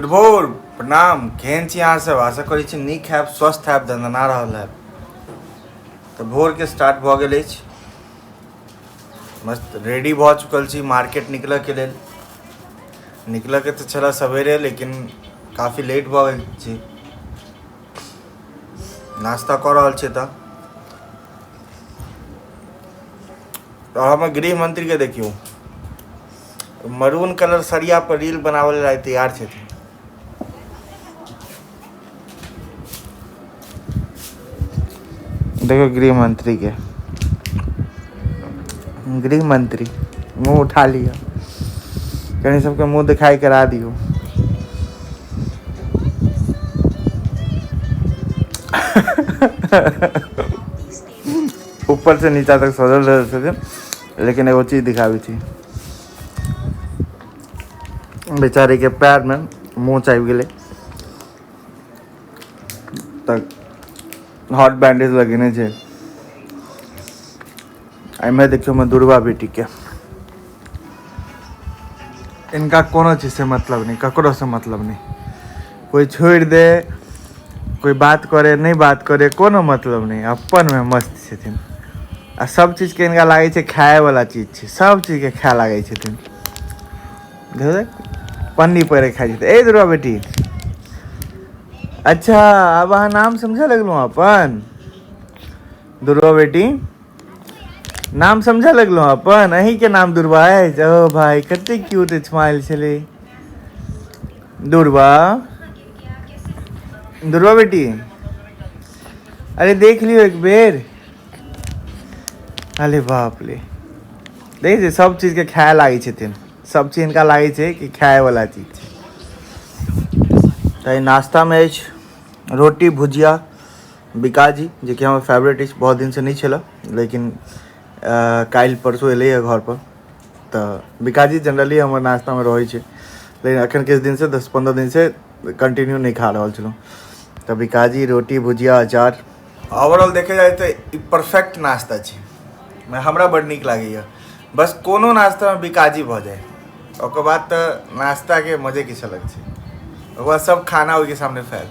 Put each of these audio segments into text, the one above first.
भोर, प्रणाम। केहन छी अहाँ सब? आशा करै छी नीक हैब, स्वस्थ हैब, दनदना रहल हैब। तऽ भोरके स्टार्ट भऽ गेल अछि, मस्त रेडी भऽ चुकल छी मार्केट निकलऽके लेल। निकलऽके तऽ छलए सवेरे, लेकिन काफी लेट भऽ गेल छी। नाश्ता कऽ रहल छी। तऽ हमर गृह मंत्री के देखियौ, मरून कलर सरिया पर रील बनाबे ला तैयार छथिन। देखियौ गृह मंत्री के, गृह मंत्री मुंह उठा लिअ, कनी सबके मुंह दिखाई करा दियौ। ऊपर से नीचा तक सजल रहल छथिन, लेकिन एगो चीज दिखाबै छी, बेचारी के पैर में मोच आबि गेलै तऽ हॉट बैंडेज लगेने छै। एहिमे देखियौ हमर दुर्गा बेटी के, इनका कोनो चीज से मतलब नहीं, ककरो से मतलब नहीं। कोई छोड़ दे, कोई बात करे नहीं बात करे, कोनो मतलब नहीं, अपन में मस्त छथिन। आ सब चीज के इनका लागै छै खाए वाला चीज छै, सब चीज के खाए लागै छथिन। देखो पन्नी पर खाइ छथिन। ए दुर्गा बेटी, अच्छा अब अहाँ नाम समझे लगलहुँ अपन? दुर्गा बेटी नाम समझे लगलहुँ अपन? अहीँके नाम दुर्गा अछि? ओ भाई कते क्यूट स्माइल छलै। दुर्गा, दुर्गा बेटी, अरे देख लियौ एक बेर। अरे बाप रे, देखै छियै सब चीजके खाए लागै छथिन, सब चीज हिनका लागै छै कि खाए वाला चीज छै। तऽ नाश्तामे अछि रोटी भुजिया बिकाजी, जेकि हमर फेवरेट अछि। बहुत दिनसँ नहि छलए, लेकिन काल्हि परसू एलैए घरपर तऽ बिकाजी जनरली हमर नाश्तामे रहै छै, लेकिन एखन किछु दिनसँ 10-15 दिनसँ कंटिन्यू नहि खा रहल छलहुँ। तऽ बिकाजी रोटी भुजिया अचार। ओवरऑल देखल जाय तऽ ई परफेक्ट नाश्ता छै, हमरा बड्ड नीक लागैए। बस कोनो नाश्तामे बिकाजी भऽ जाय, ओकर बाद तऽ नाश्ताके मजे किछु अलग छै। ओकर बाद सब खाना ओहिके सामने फैल।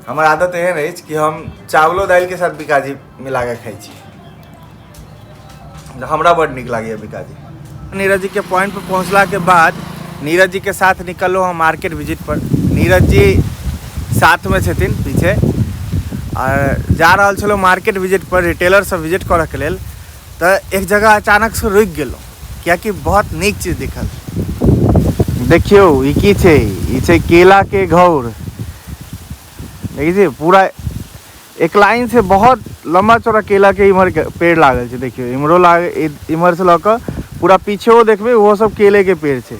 हमर आदत एहन अछि कि हम चावलो दालिके साथ बिकाजी मिलाके खाइ छी, हमरा बड्ड नीक लागैए बिकाजी। नीरज जी के पॉइंट पर पहुँचला के बाद नीरज जी के साथ निकललहुँ हम मार्केट विजिट पर। नीरज जी साथमे छथिन पीछे, और जा रहल छलहुँ मार्केट विजिट पर रिटेलर सब विजिट करऽके लेल। तऽ एक जगह अचानक से रुकि गेलहुँ, कियाकि बहुत नीक चीज दिखल। देखियौ ई की छै, ई छै केला के घौर। देखै छियै पूरा एक लाइन से बहुत लम्बा चौड़ा केला के इम्हर पेड़ लागल छै। देखियौ इम्हरो लाग, इम्हर से लऽ कऽ पूरा पीछेओ देखबै ओहो सब केले के पेड़ छै।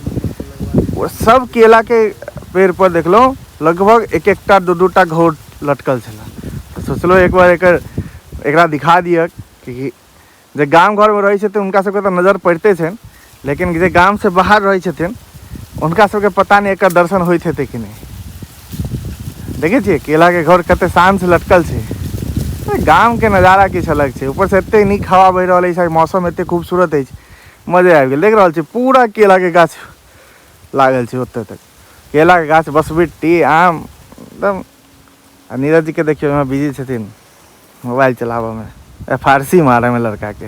ओ सब केला के पेड़ पर देखलहुँ लगभग एक एकटा दू दू टा घौर लटकल छलै। तऽ सोचलहुँ एक बार एकर एकरा दिखा दिअ कि जे गाम घरमे रहै छथिन हुनका सबके तऽ नजर पड़िते छनि, लेकिन जे गामसँ बाहर रहै छथिन हुनका सबके पता नहि एकर दर्शन होइत हेतै कि नहि। देखै छियै केलाके घर कते शानसँ लटकल छै। गामके नजारा किछु अलग छै, ऊपरसँ एते नीक हवा बहि रहल अछि, मौसम एते खूबसूरत अछि, मजे आबि गेल। देख रहल छी पूरा केलाके गाछ लागल छै ओतऽ तक, केलाके गाछ, बसबिट्टी, आम एकदम। आ नीरज जीके देखियौ ओहिमे बिजी छथिन मोबाइल चलाबऽमे, एफ आर सी मारऽमे लड़काके।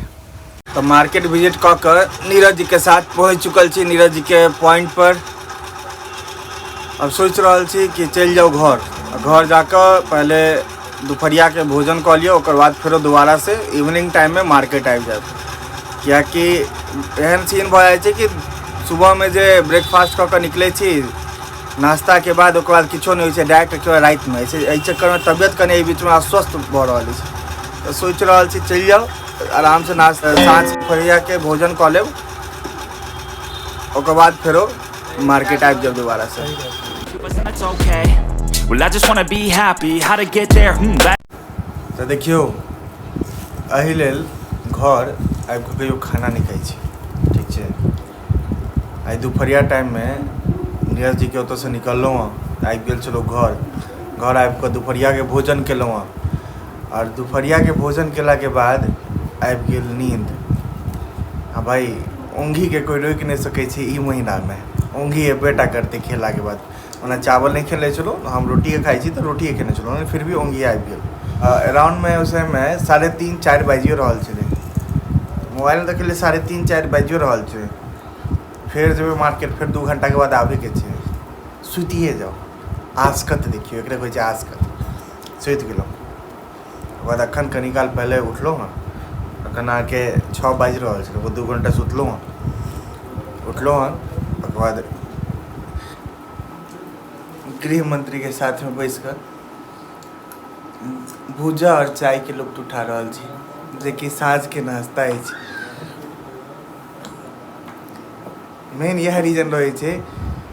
तऽ मार्केट विजिट कऽ कऽ नीरज जी के साथ पहुँच चुकल छी नीरज जी के पॉइंट पर। अब सोचि रहल छी कि चलि जाउ घर, घर जाकऽ पहले दुपहरिया के भोजन कऽ लिअ, ओकर बाद फेरो दोबारा से इवनिंग टाइम में मार्केट आबि जायब। कियाकि एहन सीन भऽ जाइ छै कि सुबहमे जे ब्रेकफास्ट कऽ कऽ निकलै छी, नाश्ताके बाद ओकर बाद किछो नहि होइ छै, डायरेक्ट केवल रातिमे होइ छै। एहि चक्करमे तबियत कनि एहि बीचमे अस्वस्थ भऽ रहल अछि। तऽ सोचि रहल छी चलि जाउ आरामसँ, नाश्ता साँझ दुपहरियाके भोजन कऽ लेब, ओकर बाद फेरो मार्केट आबि जायब दोबारासँ। But that's okay. Well, I just wanna be happy. How to get there? That तऽ देखियौ एहि लेल घर आबि कऽ कहियो खाना नहि खाइ छी, ठीक छै। आइ दुपहरिया टाइममे नीरज जीके ओतऽसँ निकललहुँ हँ तऽ आबि गेल छलहुँ घर। घर आबि कऽ दुपहरियाके भोजन केलहुँ हँ, आओर दुपहरियाके भोजन केलाके बाद आबि गेल नींद। आ भाइ ओंघीके कोइ रोकि नहि सकै छै। ई महीनामे ओंघी एबे टा करतै खेलाके बाद। ओना चावल नहि खेने छलहुँ, हम रोटिए खाइ छी तऽ रोटिए खेने छलहुँ, फिर भी ओंघी आबि गेल। अराउंडमे ओहि समयमे 3:30-4 बाजियो रहल छलै, मोबाइलमे देखलियै 3:30-4 बाजियो रहल छै। फेर जेबै मार्केट, फेर 2 घंटाके बाद आबैके छै, सुतिए जाउ, आसकत देखियौ, एकरे कहै छै आसकत। सुति गेलहुँ, ओकर बाद अखन कनी काल पहिले उठलहुँ हँ, अखन अहाँके 6 बाजि रहल छै, ओ 2 घंटा सुतलहुँ हँ, उठलहुँ हँ, ओकर बाद गृह मंत्रीके साथमे बैस कऽ भुजा आओर चायके लुत्फ उठा रहल छी, जेकि साँझके नाश्ता अछि। मेन इएह रीजन रहै छै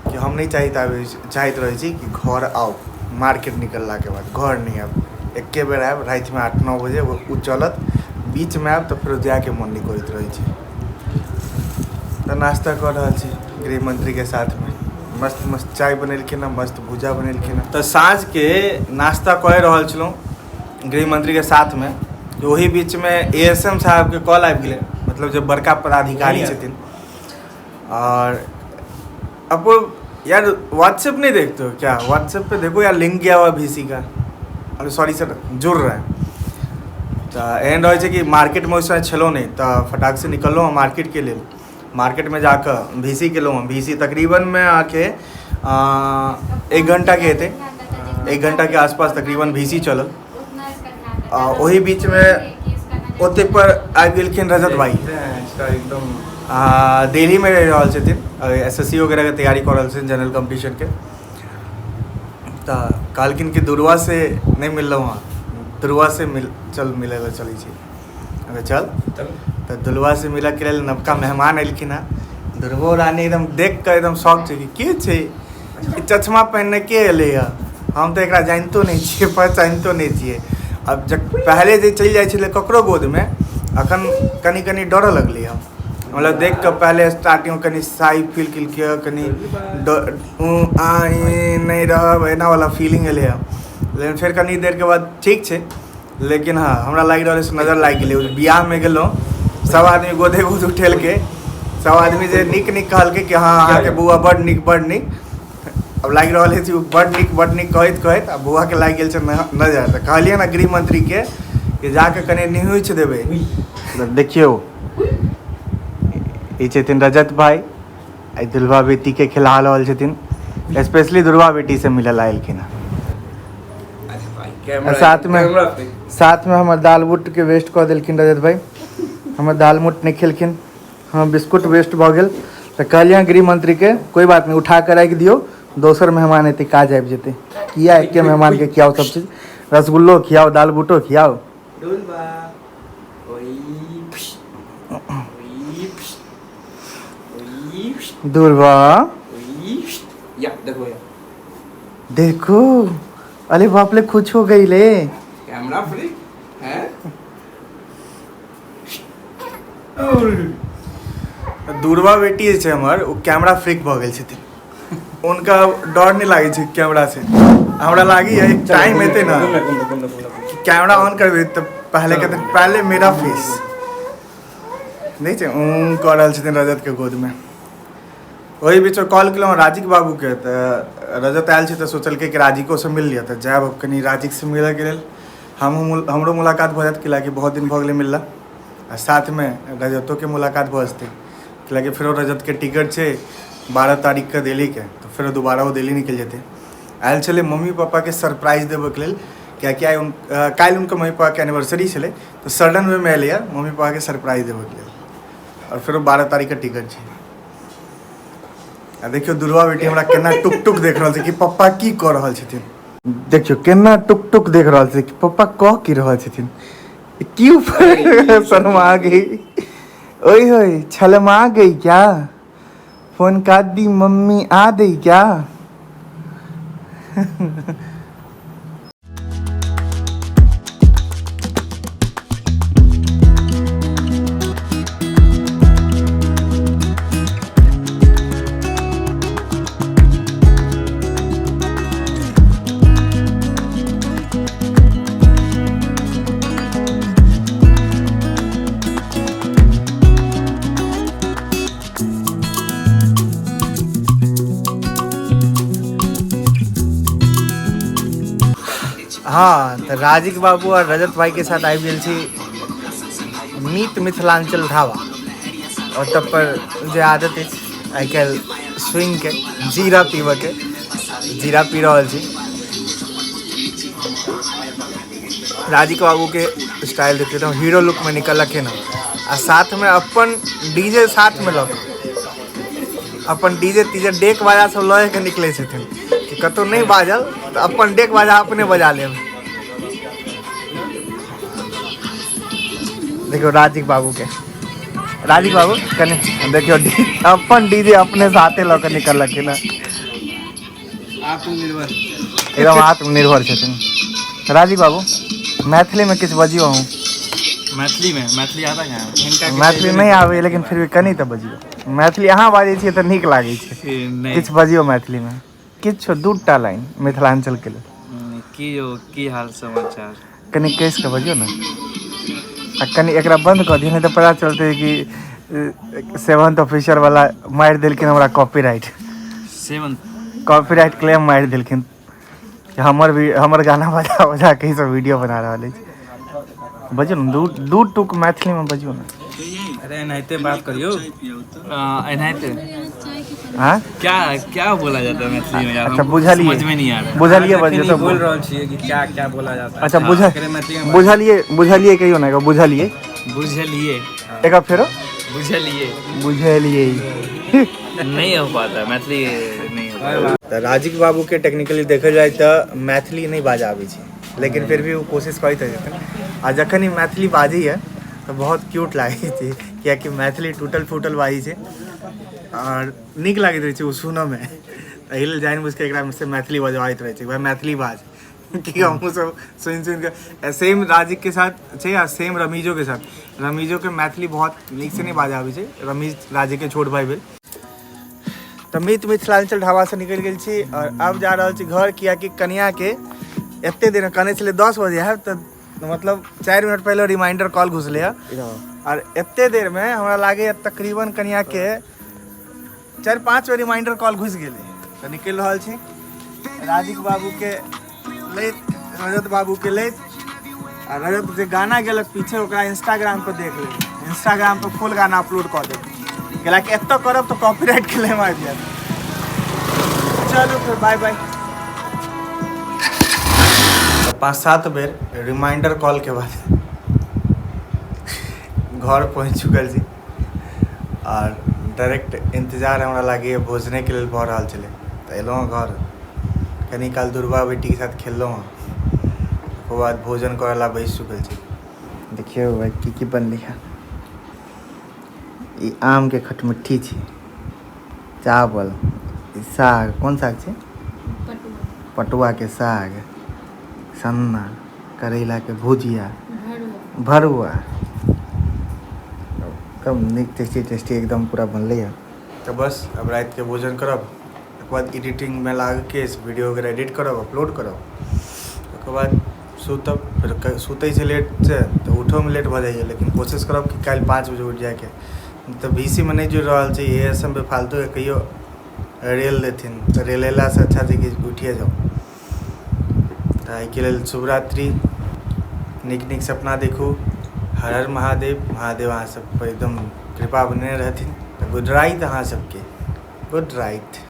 कि हम नहि चाहैत आबै चाहैत रहै छी कि घर आउ, मार्केट निकललाके बाद घर नहि आयब, एके बेर आयब रातिमे 8-9 बजे, ओ चलत, बीचमे आयब तऽ फेरो जायके मन नहि करैत रहै छै। तऽ नाश्ता कऽ रहल छी गृह मंत्रीके साथमे, मस्त मस्त चाय बनेलखिन हँ, मस्त भुजा बनेलखिन हँ। तऽ साँझके नाश्ता कऽ रहल छलहुँ गृह मंत्रीके साथमे, ओही बीचमे ASM साहबके कॉल आबि गेलै, मतलब जे बड़का पदाधिकारी छथिन। और अब यार व्हाट्सएप नहीं देखते हो क्या? व्हाट्सएप पे देखो यार, लिंक गया हुआ VC का। अरे सॉरी सर, जुड़ रहा है। तऽ एहन रहै छै कि मार्केटमे ओहि समय छलहुँ नहि, तऽ फटाक से निकललहुँ हँ मार्केटके लेल। मार्केटमे जाकऽ VC केलहुँ हँ। VC तकरीबनमे अहाँके 1 घंटाके हेतै, 1 घंटाके आसपास तकरीबन VC चलल। आ ओही बीचमे ओते पर आबि गेलखिन रजत भाई, आ दिल्लीमे रहि रहल छथिन, SSC वगैरहके तैयारी कऽ रहल छथिन जनरल कॉम्पिटिशनके। तऽ कहलखिन कि दुर्वा से नहि मिललहुँ हँ, दुर्वा से मिल चल, मिलै लए चलै छी। अरे चल, तऽ दुर्वा से मिलऽके लेल नवका मेहमान एलखिन हँ। दुर्वो रानी एकदम देख कऽ एकदम शौक छै कि के छै ई चश्मा पहिनने, के एलै हँ, हम तऽ एकरा जानितो नहि छियै, पहचानितो नहि छियै। आब जब पहले जे चलि जाइ छलै ककरो गोदमे, अखन कनि कनि डरऽ लगलै हँ। मतलब देख कऽ पहले स्टार्टिंग कनि साइ फील केलकै, कनि आ ई नहि रहब एना वाला फीलिंग एलै हँ। लेकिन फेर कनि देरके बाद ठीक छै। लेकिन हँ, हमरा लागि रहल अछि नजर लागि गेलै। बियाहमे गेलहुँ, सब आदमी गोदे गोद उठेलकै, सब आदमी जे नीक नीक कहलकै कि हँ अहाँके बौआ बड नीक बड नीक। अब लागि रहल अछि बड नीक बड नीक कहैत कहैत आ बौआके लागि गेल छै नजर। तऽ कहलियै ने गृह मंत्रीके कि जाके कनि निहुँछि देबै। देखियौ ई छथिन रजत भाई, आइ दुल्हा बेटीके खिला रहल छथिन, स्पेशली दुर्वा बेटी से मिलल आयल हँ। साथमे हमर दाल बूटके वेस्ट कऽ देलखिन रजत भाई, हमर दाल मूट नहि खेलखिन, हमर बिस्कुट वेस्ट भऽ गेल। तऽ कहलियै गृह मंत्रीके कोइ बात नहि, उठा कऽ राखि दियौ, दोसर मेहमान एतै काज आबि जेतै। किया एके मेहमानके खियाउ सब चीज, रसगुल्लो खियाउ, दाल बूटो खियाउ। दुर्वा देखो, अरे बाप रे खुश हो गई ले। कैमरा फ्री है। दुर्वा बेटी जे छै हमर, ओ कैमरा फ्रीक भऽ गेल छथिन, उनका डर नहि लागै छै कैमरा से। हमरा लागैए एक टाइम एतै ने कैमरा ऑन करबै तऽ पहले कहतै पहले मेरा फेस। नहि छै ऊँ कऽ रहल छथिन रजत के गोदमे। ओहि बीच कॉल केलहुँ राजिक बाबूके, तऽ रजत आयल छै तऽ सोचलकै कि राजिकोसँ मिल लिअ, तऽ जायब कनि राजिकसँ मिलऽके लेल। हमरो मुलाकात भऽ जायत, कैलाकि बहुत दिन भऽ गेलै मिलला, आ साथमे रजतोके मुलाकात भऽ जेतै, कैलाकि फेरो रजतके टिकट छै 12 तारीखके दिल्लीके, तऽ फेरो दोबारा ओ दिल्ली निकलि जेतै। आयल छलै मम्मी पापाके सरप्राइज देबऽके लेल, कियाकि आइ काल्हि हुनकर मम्मी पापाके एनिवर्सरी छलै, तऽ सडन वेमे एलैए मम्मी पापाके सरप्राइज देबऽके लेल। आओर फेरो 12 तारीखके टिकट छै। आ देखियौ दुर्वा बेटी हमरा केना टुक टुक देख रहल छै कि पप्पा की कऽ रहल छथिन। देखियौ केना टुक टुक देख रहल छै कि पप्पा कऽ की रहल छथिन। की ऊपर शर्मा गई, ओए होए छलमा गई क्या, फोन काट दी मम्मी आ गई क्या। हाँ, तऽ राजिक बाबू और रजत भाई के साथ आबि गेल छी मीत मिथिलांचल ढाबा। ओतऽ पर जे आदत अछि आइ काल्हि स्विंग के, जीरा पीबऽ के, जीरा पी रहल छी। राजिक बाबू के स्टाइल देखियौ, एकदम हीरो लुक में निकललखिन हँ, आ साथ में अपन डीजे साथ में लऽ कऽ, अपन डीजे तीजे डेक बाजा सब लऽ के निकलै छथिन कि कतहु नहि बाजल तऽ अपन डेक बाजा अपने बजा लेब। देखियौ राजिक बाबू के, राजिक बाबू कनि देखियौ, अपन डीजे अपने साथे लऽ कऽ निकललखिन हँ। आत्मनिर्भर, एकदम आत्मनिर्भर छथिन राजीव बाबू। मैथिलीमे किछु बजियौ अहूँ। मैथिली में? मैथिली आता कहाँ है हिनका? मैथिली नहि आबैए, लेकिन फिर भी कनि तऽ बजियौ मैथिली। अहाँ बाजै छियै तऽ नीक लागै छै। नहि। किछु बजियौ मैथिलीमे, किछु दू टा लाइन मिथिलाञ्चलके लेल। की यौ, की हाल समाचार? कनि कसि कऽ बजियौ ने, आ कनि एकरा बन्द कऽ दियौ, नहि तऽ पता चलतै कि सेवन्थ ऑफिसर वाला मारि देलखिन हमरा कॉपीराइट। सेवन कॉपीराइट क्लेम मारि देलखिन कि हमर भी हमर गाना बजा बजा के ई सब वीडियो बना रहल अछि। बजियौ ने, दू दू टूक मैथिलीमे बजियौ ने। अरे, एनाहिते बात करियौ। एनाहिते। हाँ। क्या क्या बोला जाता है मैथिली में यार? अच्छा। हमको बुझलिए। समझ में नहीं आ रहा है। बुझलिए, बजियौ एखन ई बोल तऽ। रहल छियै कि क्या क्या बोला जाता है। अच्छा, बुझ एकरे मैथिली में। बुझलिए, बुझलिए कहियौ ने, एगो बुझलिए। बुझलिए। एक फेरो। बुझलिए। बुझलिए। नहीं हो पाता, मैथिली नहीं हो पाता। तऽ राजीव बाबूके टेक्निकली देखल जाय तऽ मैथिली नहि बाजऽ आबै छै, लेकिन फिर भी ओ कोशिश करैत रहै छथिन, आ जखन ई मैथिली बाजैए तऽ बहुत क्यूट लागै छै, कियाकि मैथिली टूटल फूटल बाजै छै आओर नीक लागैत रहै छै ओ सुनऽमे। तऽ एहि लेल जानि बुझिके एकरामे से मैथिली बजबाइत रहै छै, भाय मैथिली बाज, कि हमहूँ सब सुनि सुनि कऽ। सेम राजीव के साथ छै आ सेम रमीजोके साथ। रमीजोके मैथिली बहुत नीकसँ नहि बाजऽ आबै छै। रमीज राजीवके छोट भाई भेल। तऽ मीत मिथिलाञ्चल ढाबासँ निकलि गेल छी आओर आब जा रहल छी घर, कियाकि कनियाके एते देर कहने छलै 10 बजे आयब, तऽ मतलब 4 मिनट पहिले रिमाइंडर कॉल घुसलै हँ, आओर एते देरमे हमरा लागैए तकरीबन कनियाके 4-5 बेर रिमाइंडर कॉल घुसि गेलै। तऽ निकलि रहल छी राजीव बाबूके लैत, रजत बाबूके लैत, आ रजत जे गाना गेलक पीछे ओकरा इंस्टाग्राम पर देख लेब, इंस्टाग्राम पर फुल गाना अपलोड कऽ देब, कैलाकि एतऽ करब तऽ कॉपीराइट क्लेम आबि जायत। चलू फिर, बाय बाय। 5-7 बेर रिमाइंडर कॉल के बाद घर पहुँच चुकल छी आओर डायरेक्ट इंतजार हमरा लागैए भोजनेके लेल भऽ रहल छलै। तऽ एलहुँ घर, कनी काल दुर्गा बेटीके साथ खेललहुँ हँ, ओकर बाद भोजन करऽ ला बैस चुकल छी। देखियौ भाई, की की बनलै है। ई आमके खटमिट्ठी छै, चावल, ई साग, कोन साग छै? पटुआके साग, सन्ना, करैलाके भुजिया, भरुआ। एकदम नीक, टेस्टी टेस्टी एकदम पूरा बनलै है। तऽ बस अब रातिके भोजन करब, ओकर बाद एडिटिंगमे लागिके वीडियो वगैरह एडिट करब, अपलोड करब, ओकर बाद सुतब। फेर सुतै छै लेटसँ तऽ उठोमे लेट भऽ जाइए, लेकिन कोशिश करब कि काल्हि 5 बजे उठि जाइके। तऽ वीसीमे नहि जुड़ि रहल छै, ए एस एम पे फालतूके कहियो रेल देथिन, तऽ रेलेलासँ अच्छा छै कि उठिए जाउ। तऽ एहिके लेल शुभरात्रि, नीक नीक सपना देखू। हर हर महादेव। महादेव अहाँ सब पर एकदम कृपा बनेने रहथिन। तऽ गुड राइत, अहाँ सबके गुड राइत।